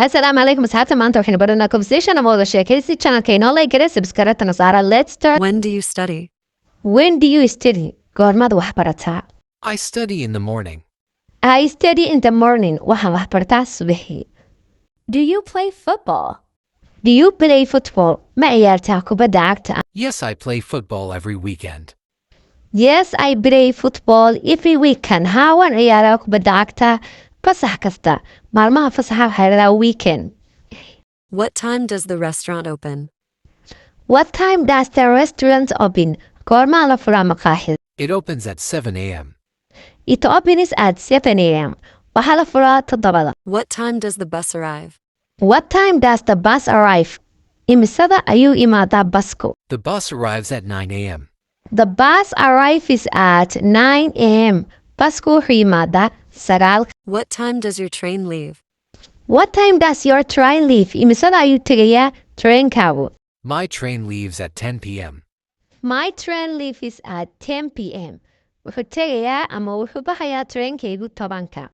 Assalaamu calaykum asxaabta. Maanta waxaynu baranaa conversation ama wada sheekaysi. Channelka inoo like gare, subscribe-tana saara. Let's start. When do you study? When do you study? Goormaad wax barataa? I study in the morning. I study in the morning. Waxaan wax bartaa subaxii. Do you play football? Do you play football? Ma ciyaartaa kubadda cagta? Yes, I play football every weekend. Yes, I play football every weekend. Haa, waan ciyaaraa kubadda cagta fasax kasta. Maalmaha fasaxa waxaa la weekend. What time does the restaurant open? What time does the restaurant open? Goormaa la furaa maqaaxida? It opens at 7 a.m. It opens at 7 a.m. Waxaa la furaa 7-da. What time does the bus arrive? What time does the bus arrive? Imisada ayuu imaadaa basku? The bus arrives at 9 a.m. The bus arrives at 9 a.m. Basku wuxuu yimaadaa 9-ka. What time does your train leave? What time does your train leave? Imisada ayuu tegayaa treenkaagu? My train leaves at 10 p.m. My train leaves at 10 p.m. Wuxuu tegayaa ama wuxuu baxayaa treenkaygu 10-ka.